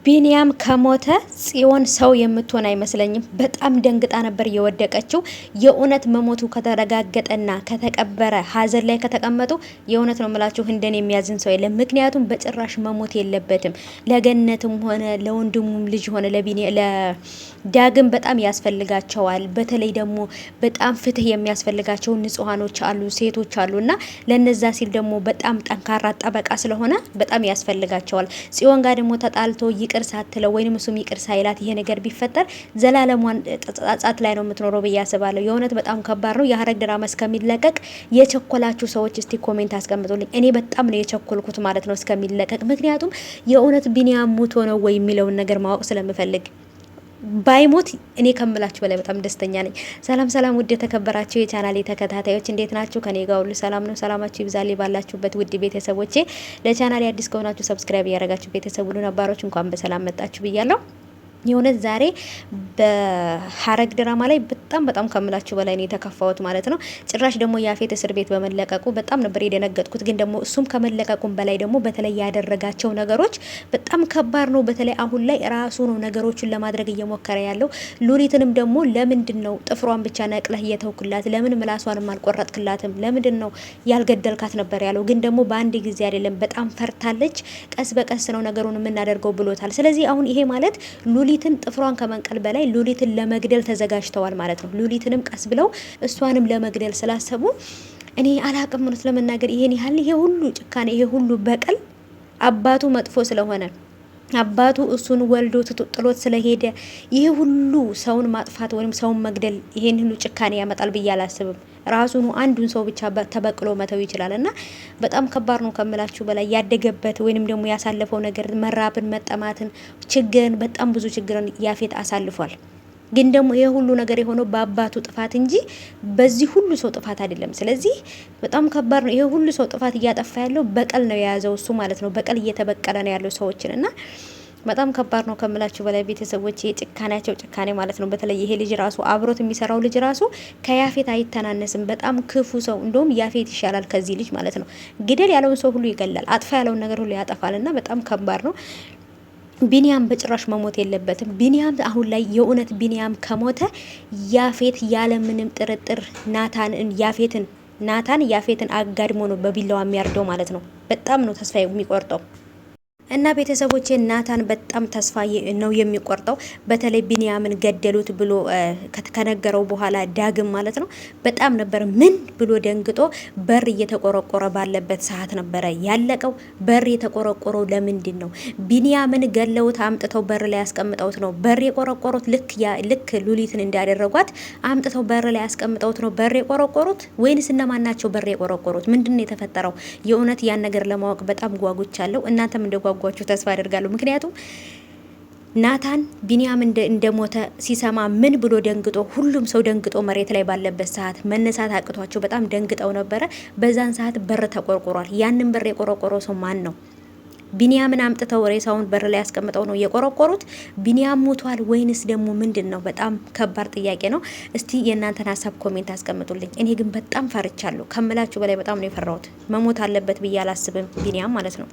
ቢኒያም ከሞተ ጽዮን ሰው የምትሆን አይመስለኝም። በጣም ደንግጣ ነበር የወደቀችው። የእውነት መሞቱ ከተረጋገጠና ከተቀበረ ሀዘን ላይ ከተቀመጡ የእውነት ነው የምላችሁ እንደኔ የሚያዝን ሰው የለም። ምክንያቱም በጭራሽ መሞት የለበትም። ለገነትም ሆነ ለወንድሙም ልጅ ሆነ ለዳግም በጣም ያስፈልጋቸዋል። በተለይ ደግሞ በጣም ፍትህ የሚያስፈልጋቸው ንጹሃኖች አሉ፣ ሴቶች አሉ እና ለነዛ ሲል ደግሞ በጣም ጠንካራ ጠበቃ ስለሆነ በጣም ያስፈልጋቸዋል። ጽዮን ጋር ደግሞ ተጣልቶ ይቅር ሳትለው ወይንም እሱም ይቅር ሳይላት ይሄ ነገር ቢፈጠር ዘላለሟን ጸጸት ላይ ነው የምትኖረው ብዬ አስባለሁ። የእውነት በጣም ከባድ ነው። የሀረግ ድራማ እስከሚለቀቅ የቸኮላችሁ ሰዎች እስቲ comment አስቀምጡልኝ። እኔ በጣም ነው የቸኮልኩት ማለት ነው እስከሚለቀቅ፣ ምክንያቱም የእውነት ቢኒያም ሙቶ ነው ወይ የሚለውን ነገር ማወቅ ስለምፈልግ ባይሞት እኔ ከምላችሁ በላይ በጣም ደስተኛ ነኝ። ሰላም ሰላም፣ ውድ የተከበራችሁ የቻናሌ ተከታታዮች እንዴት ናችሁ? ከኔ ጋር ሁሉ ሰላም ነው። ሰላማችሁ ይብዛል ባላችሁበት ውድ ቤተሰቦቼ። ለቻናሌ አዲስ ከሆናችሁ subscribe እያደረጋችሁ ቤተሰብ ሁሉ ነባሮች እንኳን በሰላም መጣችሁ ብያለሁ። የእውነት ዛሬ በሀረግ ድራማ ላይ በጣም በጣም ከምላችሁ በላይ ነው የተከፋሁት ማለት ነው። ጭራሽ ደግሞ ያፌት እስር ቤት በመለቀቁ በጣም ነበር የደነገጥኩት። ግን ደግሞ እሱም ከመለቀቁም በላይ ደግሞ በተለይ ያደረጋቸው ነገሮች በጣም ከባድ ነው። በተለይ አሁን ላይ ራሱ ነው ነገሮችን ለማድረግ እየሞከረ ያለው። ሉሊትንም ደግሞ ለምንድን ነው ጥፍሯን ብቻ ነቅለህ እየተውክላት? ለምን ምላሷንም አልቆረጥክላትም? ለምንድን ነው ያልገደልካት ነበር ያለው። ግን ደግሞ በአንድ ጊዜ አይደለም፣ በጣም ፈርታለች። ቀስ በቀስ ነው ነገሩን የምናደርገው ብሎታል። ስለዚህ አሁን ይሄ ማለት ሉሊትን ጥፍሯን ከመንቀል በላይ ሉሊትን ለመግደል ተዘጋጅተዋል ማለት ነው። ሉሊትንም ቀስ ብለው እሷንም ለመግደል ስላሰቡ እኔ አላቅም፣ እውነት ለመናገር ይሄን ያህል ይሄ ሁሉ ጭካኔ ይሄ ሁሉ በቀል አባቱ መጥፎ ስለሆነ አባቱ እሱን ወልዶ ጥሎት ስለሄደ ይሄ ሁሉ ሰውን ማጥፋት ወይም ሰውን መግደል ይሄን ሁሉ ጭካኔ ያመጣል ብዬ አላስብም። ራሱኑ አንዱን ሰው ብቻ ተበቅሎ መተው ይችላል እና በጣም ከባድ ነው ከምላችሁ በላይ ያደገበት ወይንም ደግሞ ያሳለፈው ነገር መራብን፣ መጠማትን፣ ችግርን በጣም ብዙ ችግርን ያፌት አሳልፏል። ግን ደግሞ ይሄ ሁሉ ነገር የሆነው በአባቱ ጥፋት እንጂ በዚህ ሁሉ ሰው ጥፋት አይደለም። ስለዚህ በጣም ከባድ ነው። ይሄ ሁሉ ሰው ጥፋት እያጠፋ ያለው በቀል ነው የያዘው እሱ ማለት ነው። በቀል እየተበቀለ ነው ያለው ሰዎችን እና በጣም ከባድ ነው ከምላችሁ በላይ ቤተሰቦች፣ የጭካኔያቸው ጭካኔ ማለት ነው። በተለይ ይሄ ልጅ ራሱ አብሮት የሚሰራው ልጅ ራሱ ከያፌት አይተናነስም። በጣም ክፉ ሰው፣ እንደውም ያፌት ይሻላል ከዚህ ልጅ ማለት ነው። ግደል ያለውን ሰው ሁሉ ይገላል፣ አጥፋ ያለውን ነገር ሁሉ ያጠፋል። እና በጣም ከባድ ነው። ቢኒያም በጭራሽ መሞት የለበትም። ቢኒያም አሁን ላይ የእውነት ቢኒያም ከሞተ ያፌት ያለምንም ጥርጥር ናታንን ያፌትን ናታን ያፌትን አጋድሞ ነው በቢላዋ የሚያርደው ማለት ነው። በጣም ነው ተስፋ የሚቆርጠው። እና ቤተሰቦቼ ናታን በጣም ተስፋ ነው የሚቆርጠው። በተለይ ቢንያምን ገደሉት ብሎ ከነገረው በኋላ ዳግም ማለት ነው በጣም ነበር ምን ብሎ ደንግጦ በር እየተቆረቆረ ባለበት ሰዓት ነበረ ያለቀው። በር የተቆረቆረው ለምንድን ነው? ቢንያምን ገለውት አምጥተው በር ላይ ያስቀምጠውት ነው በር የቆረቆሩት። ልክ ሉሊትን እንዳደረጓት አምጥተው በር ላይ ያስቀምጠውት ነው በር የቆረቆሩት ወይንስ እነማን ናቸው በር የቆረቆሩት? ምንድን ነው የተፈጠረው? የእውነት ያን ነገር ለማወቅ በጣም ጓጉቻለሁ። እናንተም እንደጓጓችሁ ተስፋ አደርጋለሁ። ምክንያቱም ናታን ቢንያም እንደሞተ ሲሰማ ምን ብሎ ደንግጦ፣ ሁሉም ሰው ደንግጦ መሬት ላይ ባለበት ሰዓት መነሳት አቅቷቸው በጣም ደንግጠው ነበረ። በዛን ሰዓት በር ተቆርቁሯል። ያንን በር የቆረቆረው ሰው ማን ነው? ቢንያምን አምጥተው ሬሳውን በር ላይ ያስቀምጠው ነው የቆረቆሩት? ቢንያም ሞቷል ወይንስ ደግሞ ምንድን ነው? በጣም ከባድ ጥያቄ ነው። እስቲ የእናንተን ሀሳብ comment አስቀምጡልኝ። እኔ ግን በጣም ፈርቻለሁ ከምላችሁ በላይ በጣም ነው የፈራሁት። መሞት አለበት ብዬ አላስብም ቢንያም ማለት ነው።